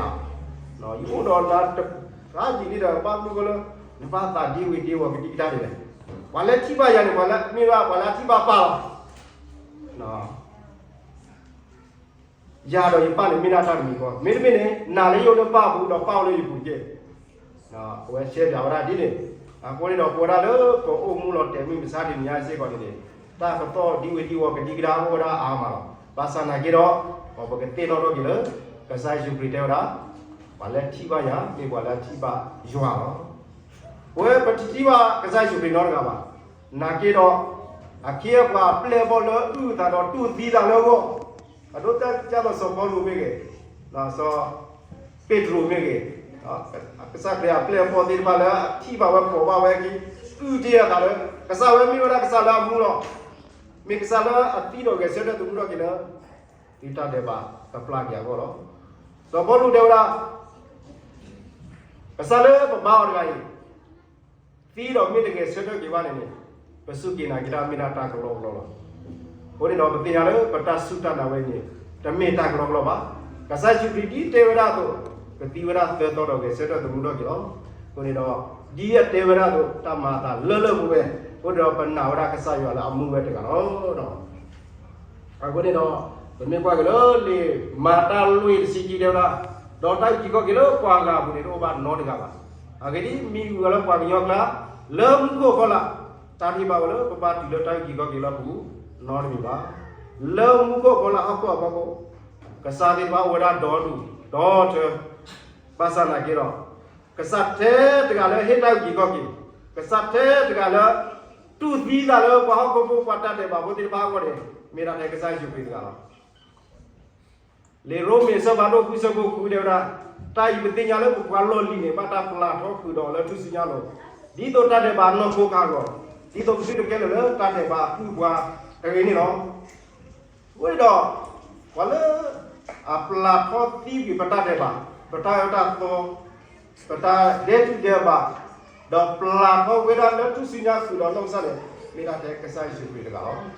်ဒီးနၤတဂၤယံာ်လံဒီး ဘၣ်မနုၤအဃိလၢ နဘၣ်သးဒ့ဝံၤဒ့ဝီၤကဒံကဒါဒ်လဲၣ်. ပှၤလၢထံၣ်ဘၣ်ယၤန့ၣ် ပှၤလၢမ့ၢ်ဘၣ်ပှၤလၢအထံၣ်ဘၣ်ပၢ်လီၤ. ယၤဒီးယပၢ်န့ၣ်မ့ၢ်ဒၣ်တၢ်တမံၤဃီ, မ့တမ့ၢ်န့ၣ် နၤလၢယအိၣ်လၢပၢ်အပူၤဒီးပၢ်အိၣ်လၢယပူၤတက့ၢ်. အဝဲရှဲပၠးဝဲဒၣ်ဒ်န့ၣ်, အဃိန့ၣ်ဒီးပဝဲဒၣ်လၢပအိၣ်မူလီၤတဲာ်မုၢ်မဆါတနံၤညါစ့ၢ်ကီးန့ၣ်န့ၣ် တၢ်ကသီၣ်ဒံဝံၤဒံဝီၤကဒံကဒါအိၣ်ဝဲဒၣ်အါမးလီၤ. ဘၣ်ဆၣ်နာ်က့ဒီး ပကသ့ၣ်နီၣ်ထီၣ်က့ၤလၢ ကစၢ်ယ့ၣ်ၡူးခရံာ်တဲဝဲဒၣ် ပှၤလၢထံၣ်ဘၣ်ယၤ မ့ၢ်ပှၤလၢအထံၣ်ဘၣ်ယွၤလီၤ. ပဝဲပတထံၣ်ဘၣ်ကစၢ်ယ့ၣ်ၡူးခရံာ်နီတဂၤဘၣ်. နာ်က့ဒီး အခ့အပှၤအပျဲၢ်အဘီၣ်လၢအုၣ်အသးဒီးတူၢ်သံသးလၢအဂီၢ်, အဒိတၢ်ကသိးစီၤပီလူးမ့ၢ်ဂ့ၤ, စီၤပ့းတရူးမ့ၢ်ဂ့ၤ, ကစၢ်ခရံာ်အပျဲၢ်အဘီၣ်သ့ၣ်တဖၣ်လၢအထံၣ်ဘၣ်ဝဲ ပိာ်ဘၣ်ဝဲအခံ အုၣ်တ့ၢ်အသးလၢ ကစၢ်ဝဲမ့ၢ်ဝဲဒၣ်ကစၢ်လၢအမူလီၤ. မ့ၢ်ကစၢ်လၢအသံဒီးဂဲၤဆၢထၢၣ်သမူထီၣ်က့ၤလၢ သုတၢ်ဒဲးဘးကပျၢ်က့ၤအဂီၢ်လီၤ. စီၤပီလူးတဲဝဲဒၣ် ကစၢ်လၢပဘါအီၤတဂၤအံၤ သံဒီးမ့ၢ်တဂဲၤဆၢထၢၣ်က့ၤဘၣ်န့ၣ်န့ၣ် ပစူၢ်က့ၤနာ်က့ၤတၢ်မ့ၢ်ဒၣ်တၢ်ကလီကလီလီၤ. အဃိန့ၣ်ဒီး ပသ့ၣ်ညါလၢပတၢ်စူၢ်တၢ်နာ်ဝဲအံၤန့ၣ် တမ့ၢ်တၢ်ကလီကလီဘၣ်. ကစၢ်ယ့ၣ်ၡူးခရံာ်ဒ်တဲဝဲဒၣ်အသိး ကသံဝဲဒၣ်သၢသီဒီးဂဲၤဆၢထၢၣ်သမူထီၣ်က့ၤလီၤ. အဃိန့ၣ်ဒီး ဒ်အတဲဝဲဒၣ်အသိး တၢ်မၤအသးလၢလၢပှဲၤပှဲၤ, အဃိန့ၣ်ဒီးပနာ်ဝဲဒၣ်ကစၢ်ယွၤလၢအမူဝဲတဂၤလီၤ. အဃိန့ၣ်ဒီး ပမ့ၢ်ကွၢ်က့ၤလၢလံာ်မၤတၢ်လွံၢ်တဆံခံတဲဝဲဒၣ်, ဒီးတၢ်အုၣ်က့ၤခီၣ်က့ၤလၢပှၤဂၤအပူၤန့ၣ် တအိၣ်ဘၣ်နီတဂၤဘၣ်. အဂ့ၢ်ဒ်အံၤ, မံၤဂုၤဂၤလၢပှၤကညီအကျါ လၢမူခိၣ်အဖီလာ် တၢ်တဟ့ၣ်ဘၣ်ဝဲလၢပဘၣ်တုၤလၢတၢ်အုၣ်က့ၤခီၣ်က့ၤလၢအပူၤနီတမံၤဘၣ်. လၢမူခိၣ်အဖီလာ်ဟီၣ်ခိၣ်အဖီခိၣ် ကစၢ်သ့ၣ်တဖၣ်အိၣ်ဝဲဒၣ်ဒီဒူၣ်ဒီထၢ, ဘၣ်ဆၣ်နာ်က့ဒီး ကစၢ်ထဲတဂၤလၢဟ့ၣ်တၢ်အုၣ်က့ၤခီၣ်က့ၤ, ကစၢ်ထဲတဂၤလၢ တူၢ်သံသးလၢပှၤဟီၣ်ခိၣ်ဖိ ပှၤတၢ်ဒဲးဘးဖိသ့ၣ်တဖၣ်အဂီၢ်န့ၣ် မ့ၢ်ဒၣ်ထဲကစၢ်ယ့ၣ်ၡူးခရံာ်တဂၤလီၤ. လံာ်ရိမ့ၤအဆၢဖးဒိၣ်ဃုဆၢဖိဃုတဲဝဲဒၣ်, တၢ်အံၤပသ့ၣ်ညါလၢပပှၤလီၢ်လံၤန့ၣ် ဘၣ်တၢ်ပျၢ်ထီဃုာ်ဒီးအီၤလၢထူၣ်စုညါအလိၤ, ဒ်သိးတၢ်ဒဲးဘးနီၢ်ခိကဟးဂီၤ, ဒ်သိးပသုတကဲလၢာ်လၢတၢ်ဒဲးဘးအကုၢ်အပှၤတဂ့ၤန့ၣ်လီၤ. အဃိန့ၣ်ဒီး ပှၤလၢအပျၢ်ထီသံကွံာ်ပတၢ်ဒဲးဘး, ပတၢ်အၢတၢ်သီ, ပတၢ်ဒဲးတူၢ်ဒဲးဘး, ဒီးပျၢ်ထီဝဲဒၣ်လၢထူၣ်စုညါဃုာ်ဒီးနီၢ်ကစၢ်န့ၣ် မ့ၢ်ဒၣ်ထဲကစၢ်ယ့ၣ်ၡူးခရံာ်တ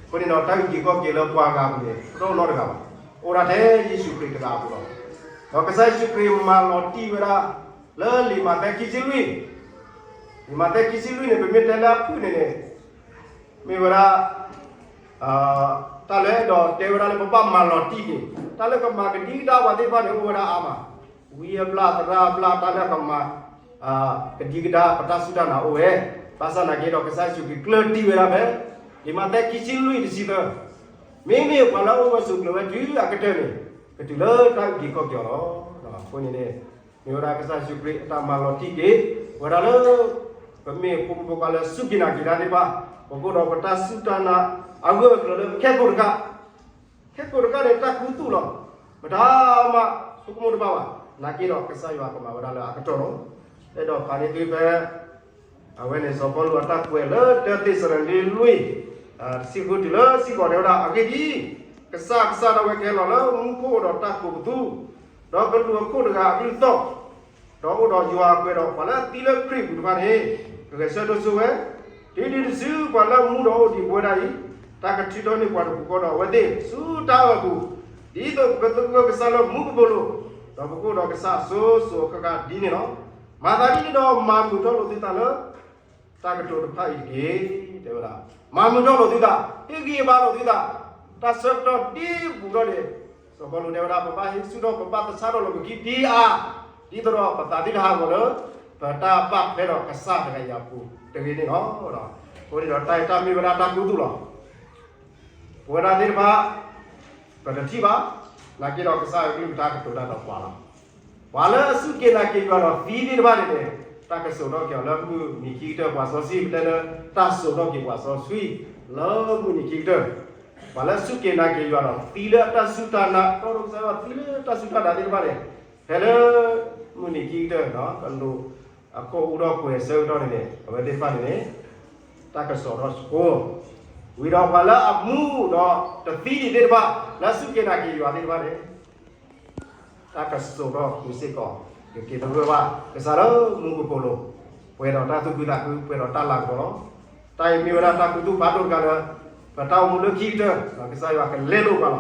ဂၤလီၤ. အဃိန့ၣ်ဒီး တၢ်အုၣ်က့ၤခီၣ်က့ၤလၢပှၤဂၤအပူၤန့ၣ် တအိၣ်နီတဂၤဘၣ်, အိၣ်ဒၣ်ထဲယ့ၣ်ၡူးခရံာ်တဂၤအပူၤလီၤ. ဒီးကစၢ်ယ့ၣ်ၡူးခရံာ်မၤလီၤတံၢ်ဝဲဒၣ် လၢလံာ်မးသဲခံဆံလွံၢ်, လံာ်မးသဲခံဆံလွံၢ်န့ၣ် ပမ့ၢ်တဲလၢအဖုၣ်န့ၣ်န့ၣ် မ့ၢ်ဝဲဒၣ် တၢ်လၢအဲၣ်ဒိးတဲဝဲဒၣ်လၢပဘၣ်မၤလီၤတံၢ်က့ၤ, တၢ်လၢကမၤကဒံကဒါပှၤသ့ၣ်တဖၣ်န့ၣ် အိၣ်ဝဲဒၣ်အါမး, ဝံအဘျၣ်သရၣ်အဘျၣ် တၢ်လၢကမၤ ကဒံကဒါပတၢ်စူၢ်တၢ်နာ်အိၣ်ဝဲ, ဘၣ်ဆၣ်နာ်က့ဒီး ကစၢ်ယ့ၣ်ၡူးခရံာ်ကျၢၢ်တံၢ်ဝဲဒၣ်ဖဲ လံာ်မးသဲခံဆံလွံၢ်တဆံသၢ, မ့မ့ၢ်ပှၤလၢအအိၣ်ဝဲဆိးကျၢၤဝဲတုၤအကတၢၢ်န့ၣ် ကတုၤလၢတၢ်အုၣ်က့ၤခီၣ်က့ၤအီၤလီၤ. အဃိန့ၣ်န့ၣ် မ့ၢ်ဝဲဒၣ်ကစၢ်ယ့ၣ်ၡူးခရံာ်အတၢ်မၤလီၤတံၢ်က့ၤ ဝဲဒၣ်လၢ ပမ့ၢ်ဖိမုၣ်ဖိခွါလၢစူၢ်က့ၤနာ်က့ၤတၢ်သ့ၣ်တဖၣ်, ပကအိၣ်ဒီးပတၢ်စူၢ်တၢ်နာ်အဂၢၢ်အကျၢၤလၢခဲကိာ်တကး, ခဲကိာ်တကးန့ၣ် တၢ်ခူသူၣ်လီၤ. မတၤမၤဆိကမိၣ်တဘၣ်ဘၣ်, နာ်က့ဒီးကစၢ်ယွၤကမၤဝဲဒၣ်လၢအကတီၢ်လီၤ. အဲၣ်ဒိးဖးန့ၢ်သုဖဲ အဝဲန့ၣ် စီၤပီလူးအတၢ်ကွဲးလၢ တၢ သ့းစၤလနံ လွံၢ်, တဆံဃုတုၤလၢတဆံဃိး တဲဝဲဒၣ်, အဂ့ၢ်ဒ်အံၤ, ကစၢ်အကစၢ်ဒၣ်ဝဲကဟဲလီၤလၢမူခိၣ်ဒီးတၢ်ကိးပသူ, ဒီးကလူးအခိၣ်တဂၤအကလုၢ်သီၣ်, ဒီးအိၣ်ဒီးယွၤအကွဲးဒီး ပှၤလၢအသံလၢခရံာ်အပူၤတဖၣ်န့ၣ် ကဂဲၤဆၢထၢၣ်ဆိဝဲ, တုၤနုၤတစု ပှၤလၢအမူဒီးအိၣ်ဒံးပဝဲဒၣ်အံၤ, တၢ်ကထုးထီၣ်န့ၢ်ပှၤတပူၤဃီဒီးအဝဲသ့ၣ် ဆူတၢ်အၢၣ်အပူၤ, ဒ်သိးပကသဂၢၢ်ကစၢ်လၢမူကပိာ်လိၤ, ဒီးပကအိၣ်ဒီးကစၢ်အစိၤစိၤအဃၣ်ဃၣ်ဒ်န့ၣ်လီၤ. မၤသးဒ်န့ၣ်ဒီး မၤမုာ်ထီၣ်လိာ်သုသးလၢ တၢ်ကတိၤတဖၣ်အံၤတက့ၢ်. တဲဝဲဒၣ်, မၤမုာ်ထီၣ်လိာ်သုသး, ဟ့ၣ်ဂံၢ်ဟ့ၣ်ဘါလိာ်သုသး, တၢ်ဆၢကတီၢ်ဒ်ဘူးထီၣ်န့ၣ်, စီၤပီလူးတဲဝဲဒၣ် ပဘၣ်ဟ့ၣ်ဆူၣ်ထီၣ် ပဘၣ်သဆၣ်ထီၣ်လိာ်ပခံဒ်အါ, ဒ်သိးဒီးပသးဒ်တဟးဂီၤလၢ ပတၢ်ဘၣ်ထွဲဒီးကစၢ်တဂၤအံၤအပူၤတဂ့ၤန့ၣ်လီၤ. အဃိန့ၣ်ဒီး တၢ်အံၤတၢ်မ့ၢ်ဝဲဒၣ်တၢ်ခူသူၣ်လီၤ. ပဝဲဒၣ်သ့ၣ်တဖၣ် ပတထံၣ်ဘၣ်, နာ်က့ဒီးကစၢ်အကလုၢ်ကထါကတိၤတၢ်ဒီးပှၤလီၤ. ပှၤလၢအစူၢ်က့ၤနာ်က့ၤယွၤဒီးသံသ့ၣ်တဖၣ်န့ၣ်န့ၣ်, တၢ်ကစိာ်ထီၣ်က့ၤအီၤလၢမုၢ်နံၤခံကတၢၢ် ပှၤစီဆှံ, ပတဲလၢ တၢ်စိာ်ထီၣ်က့ၤပှၤစီဆှံ လၢမုၢ်နံၤခံကတၢၢ်, ပှၤလၢအစူၢ်က့ၤနာ်က့ၤယွၤဒီးသံလၢအတၢ်စူၢ်တၢ်နာ်, တီၢ်ဒီးကစၢ်ယွၤသံလၢတၢ်စူၢ်တၢ်နာ်သ့ၣ်တဖၣ်န့ၣ်, ဖဲလၢ မုၢ်နံၤခံကတၢၢ် ကလူးအခိၣ်အူထီၣ်ကွဲၤအဆၢကတီၢ်န့ၣ်န့ၣ်, အဝဲသ့ၣ်တဖၣ်န့ၣ်န့ၣ် တၢ်ကစိာ်ထီၣ်ဆိ, ဝံၤဒီးပှၤလၢအမူဒီးတသံဒံးသ့ၣ်တဖၣ် လၢအစူၢ်က့ၤနာ်က့ၤယွၤသ့ၣ်တဖၣ်န့ၣ် တၢ်ကစိာ်ထီၣ်ဃုာ်စ့ၢ်ကီး, ကက့ၤသဂၢၢ်ဘၣ်ကစၢ်လၢမူကပိာ်လိၤ, ပှဲၤဒီးတၢ်သူၣ်ခုသးခု, ပှဲၤဒီးတၢ်လၤကပီၤလီၤ. တၢ်အံၤမ့ၢ်ဝဲဒၣ်တၢ်ခူသူၣ်ဖးဒိၣ်တခါလၢ ပတၢ်အိၣ်မူလၢခံကတၢၢ် ကစၢ်ယွၤကလဲလိာ်ပှၤလ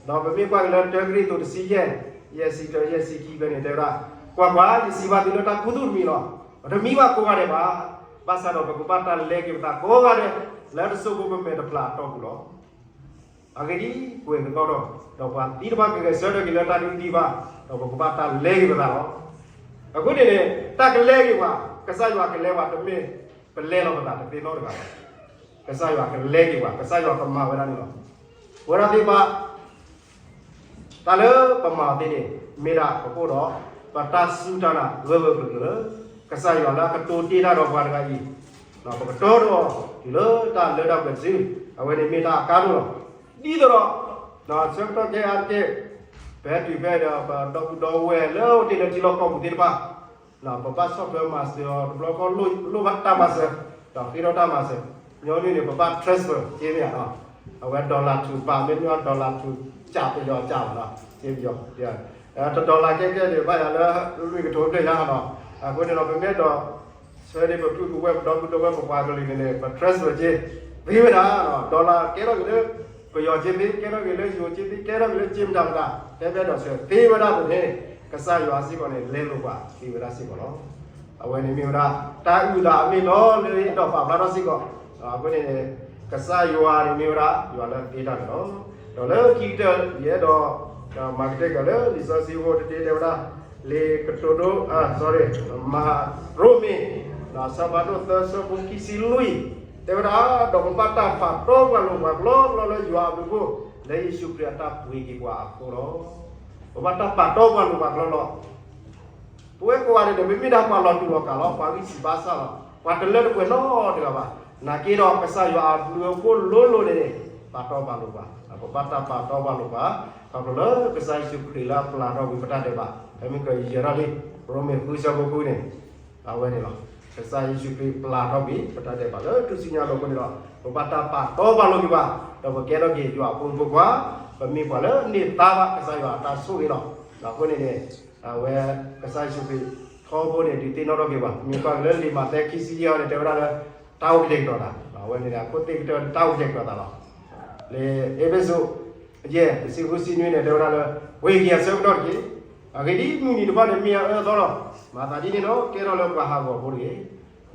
ီၤ. ဒီးပမ့ၢ်ကွၢ်က့ၤလၢ တၢကရံၣ်သူး တဆံယဲၢ်, ယဲၢ်ဆံတၢ, ယဲၢ်ဆံခံဖဲန့ၣ် တဲဝဲဒၣ်, ကွၢ်ကွၢ်, ယစံးဘၣ်သုလၢတၢ်ခူသူၣ်တမံၤလီၤ. ပတမံဘၣ်ကိးဂၤဒဲးဘၣ်. ဘၣ်ဆၣ်ဒီးပကဘၣ်တၢ်လဲက့ၤပသးကိးဂၤဒဲး လၢတစိၢ်ဖိပမဲာ်တဖျးအတီၢ်ပူၤလီၤ. အဂ့ၢ်ဒ်အံၤ, ကွဲၤကသီၣ်ထီၣ်, ဒီးပှၤသံတဖၣ်ကဂဲၤဆၢထၢၣ်က့ၤလၢတၢ်ဒုးသံဘၣ်, ဒီးပကဘၣ်တၢ်လဲက့ၤပသးလီၤ. အဃိန့ၣ်န့ၣ်, တၢ်ကလဲက့ၤပှၤ, ကစၢ်ယွၤကလဲပှၤ, တမ့ၢ်ပလဲလီၤပသးတသ့နီတဂၤဘၣ်. ကစၢ်ယွၤကလဲက့ၤပှၤ, ကစၢ်ယွၤကမၤဝဲဒၣ်န့ၣ်လီၤ. ပဝဲဒၣ်သ့ၣ်တဖၣ် တၢ်လၢပမၤအီၤသ့န့ၣ် မ့ၢ်ဒၣ်ပကအိၣ်ဒီး ပတၢ်စူၢ်တၢ်နာ်ဂၢၢ်ဂၢၢ်ကျၢၤကျၢၤလၢ ကစၢ်ယွၤလၢအကတိၤတ့ၢ်တၢ်ဒီးပှၤတဂၤအံၤ, ပကတီဒီးအီၤတုၤလၢတၢ်လၢတၢ်ပှဲၤတစု, အဝဲန့ၣ်မ့ၢ်တၢ်အကါဒိၣ်လီၤ. ဒ်သိးဒီး ဆၢကတီၢ်ခဲအံၤက့ ဖဲတုၤဖဲဒီး ပဒီပုၢ်ဒီဝဲၢ်လၢအိၣ်တ့ၢ်လၢထံလီၢ်ကီၢ်ပူၤသ့ၣ်တဖၣ် ပဘၣ်ဆီၣ်ထွဲမၤစၢၤအီၤတဘျီဃီ လိၣ်ဘၣ်တၢ်မၤစၢၤ ဒီးဃ့ထီၣ်တၢ်မၤစၢၤ ညီနုၢ်န့ၣ် ပဘၣ် transfer က့မ့ၢ်ဧါနီၤ အဝဲ dollar ထူၣ်ပာ် မ့တမ့ၢ် dollar ထူၣ်ကၢ်ပယီၤကၢ်ဘၣ်နီၤ က့ပယီၤ တ dollar ကဲကဲန့ၣ် ဘၣ်ယၤလၢ လွံၢ်ကထိဘျဲၣ်ညါနီၤ အဃိန့ၣ်ဒီး ပမ့ၢ်အဲၣ်ဒိး ဆၢန့ၢ်ပပုၢ်ပဝဲၢ် ပဒီပုၢ်ဒီဝဲၢ် ပပှၤကလုာ်န့ၣ်န့ၣ် ပ transfer က့ သ့ဝဲဒၣ်နီၤ dollar ကဲထီၣ်က့ၤလၢ ပယီၤက့သ့ ကဲထီၣ်က့ၤလၢယိၤက့သ့ ကဲထီၣ်က့ၤလၢက့မတၤမတၤ ဖဲပအဲၣ်ဒိးဆၢသ့ဝဲဒၣ်အသိးန့ၣ် ကစၢ်ယွၤစ့ၢ်ကီးန့ၣ် လဲလိာ်ပှၤသ့ဝဲဒၣ်စ့ၢ်ကီးလီၤ. အဝဲန့ၣ်မ့ၢ်ဝဲဒၣ် တၢ်အုၣ်သးအမ့ၢ်အတီလၢယအဲၣ်ဒိးပာ်ဖျါထီၣ်စ့ၢ်ကီး အဃိန့ၣ် ကစၢ်ယွၤန့ၣ်မ့ၢ်ဝဲဒၣ် ယွၤလၢသ့တၢ်န့ၣ်လီၤ. ဒီးလၢခံကတၢၢ် ယအဲၣ်ဒိး မၤကတၢၢ်က့ၤလၢ လံာ်စီဆှံဖိတဒ့တဲဝဲဒၣ် လံာ်ကတိၤဒိ sorry မၤရိမ့ၤ အဆၢဖးဒိၣ်သၢ ဆၢဖိခံဆံလွံၢ် တဲဝဲဒၣ် ဒီးပဘၣ်တၢ်ပာ်တီပှၤလိၤပှၤကလီကလီလၢယွၤအဘျုးအဖှိၣ် လၢယ့ၣ်ၡူးခရံာ်အတၢ်ပှ့ၤက့ၤပှၤအဃိလီၤ. ပဘၣ်တၢ်ပာ်တီပှၤလိၤပှၤကလီလီၤ ပဝဲကိးဂၤဒဲးန့ၣ် ပမ့ၢ်ဒၣ်ပှၤလီၤတူာ်လီၤကာ်လီၤ ပှၤဂံၢ်စၢ်ဘါစၢ်လီၤ ပှၤတလၢတပှဲၤနီတဂၤဘၣ်. နာ်က့ဒီး ကစၢ်ယွၤအဘျုးအဖှိၣ်လိၤလိၤန့ၣ်န့ၣ် ပာ်တီပှၤလိၤပှၤ ပဘၣ်တၢ်ပာ်တီပှၤလိၤပှၤ ခီဖျိလၢကစၢ်ယ့ၣ်ၡူးခရံာ်လၢအပျၢ်ထီၣ်ကွံာ်ပတၢ်ဒဲးဘး ဖဲမ့ၢ်ကယဲၤထီၣ်လံ ရိမ့ၤဃုဆၢဖိဃုန့ၣ် အဝဲန့ၣ်လီၤ. ကစၢ်ယ့ၣ်ၡူးခရံာ်ပျၢ်ထီၣ်ကွံာ်ပတၢ်ဒဲးဘးလၢထူၣ်စုညါအလိၤအဃိန့ၣ်ဒီး ပဘၣ်တၢ်ပာ်တီပှၤလိၤက့ၤပှၤ ဒီးပကဲထီၣ်က့ၤယွၤအဖိမုၣ်ဖိခွါ ပမ့ၢ်ပှၤလၢအန့ၢ်သါဘၣ်ကစၢ်ယွၤအတၢ်ဆိၣ်ဂ့ၤလီၤ. အဃိန့ၣ်န့ၣ် အဝဲကစၢ်ယ့ၣ်ၡူးခရံာ် ထီဘိန့ၣ် ဒုးသ့ၣ်နီၣ်ထီၣ်က့ၤပှၤ မ့ၢ်ကွၢ်က့ၤလၢလံာ်မးသဲခံဆံယဲၢ်န့ၣ် တဲဝဲဒၣ်လၢ တၢ်အိၣ်ကတဲာ်ကတီၤသး အဝဲန့ၣ် အခိၣ်သ့ၣ်ကတၢၢ်တၢ်အိၣ်ကတဲာ်ကတီၤသးလီၤ. လံာ်အ့းဖ့းစူး ယဲၢ် တဆံဃုဆံနွံန့ၣ် တဲဝဲဒၣ်လၢ ပှ့ၤက့ၤအဆၢကတီၢ်တက့ၢ်. အဂ့ၢ်ဒ်အံၤ မုၢ်နံၤတဖၣ်န့ၣ် မ့ၢ်အအၢအသီလီၤ. မၤသးဒ်န့ၣ်ဒီး ကဲထီၣ်လၢပှၤဟးဂီၤဖိတဂ့ၤ.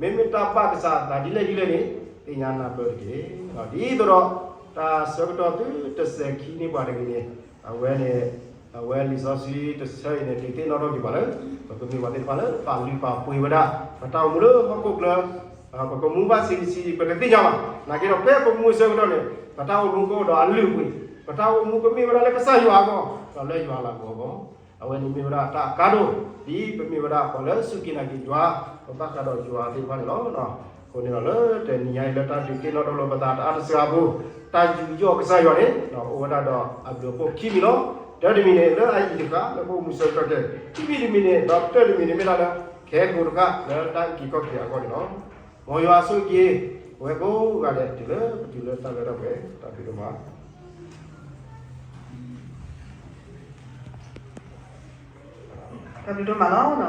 မ့မ့ၢ်တၢ်ဘၣ်ကစၢ်အသးဒ်လဲၣ်ဒ်လဲၣ်န့ၣ် သ့ၣ်ညါနၢ်ပၢၢ်တက့ၢ်. ဒ်သိးဒီး တၢ်ဆၢကတီၢ်သုတစဲၤခံန့ၢ်ပှၤတဂ့ၤန့ၣ် အဝဲန့ၣ် အဝဲလံာ်စီဆှံတဆၢအံၤန့ၣ် ဒုးသ့ၣ်နီၣ်ထီၣ်က့ၤပှၤလၢ ပကမ့ၢ်ပှၤသ့ၣ်တဖၣ်လၢပာ်လုၢ်ပာ်ပှ့ၤဝဲဒၣ် ပတၢ်အိၣ်မူလၢဟီၣ်ခိၣ်ချၢ ပကမူဘၣ်ဆံးဆံး ပတသ့ၣ်ညါဘၣ်. နာ်က့ဒီး ဖဲပမူအဆၢကတီၢ်န့ၣ် ပတၢ်အိၣ်မူကအိၣ်ဒီးအလုၢ်အပှ့ၤ ပတၢ်အိၣ်မူကမ့ၢ်ဝဲဒၣ်လၢကစၢ်ယွၤအဂီၢ် ဒီးလၢယွၤအလၤကပီၤအဂီၢ် အဝဲန့ၣ်မ့ၢ်ဝဲဒၣ်တၢ်အကါဒိၣ် ဒ်ပမ့ၢ်ဝဲဒၣ်ပှၤလၢစူၢ်က့ၤနာ်က့ၤယွၤ ပဘၣ်ဃးဒီးယွၤသ့ၣ်တဖၣ်န့ၣ်လီၤ. အဃိန့ၣ်ဒီးလၢတနံၤညါအံၤလၢတၢ်ဒုးသ့ၣ်နီၣ်ထီၣ်လိာ်ပသးတအါတစှၤအပူၤ တၢ်ယူးယီၣ်ကစၢ်ယွၤန့ၣ် အိၣ်ဝဲဒၣ်ဒီးအဘျုးအဖှိၣ်ခံမံၤလီၤ. တၢတမံၤန့ၣ် လၢအအံၤတဃၣ် လၢပအိၣ်မူဆၢကတီၢ်ခဲအံၤ ခံမံၤတမံၤန့ၣ် ဒီးတၢတမံၤန့ၣ်မ့ၢ်ဒၣ်လၢ ခဲကိာ်တဃၣ် လၢတၢ်အုၣ်က့ၤခီၣ်က့ၤအဂီၢ်န့ၣ်လီၤ. မ်ယွၤဆိၣ်ဂ့ၤ ပဝဲကိးဂၤဒဲး တုၤလၢပတုၤလၢတၢ်လၢတၢ်ပှဲၤ တၢ်ဘျုးဒိၣ်မး တၢ်ဘျုးဒိၣ်မးလီၤ.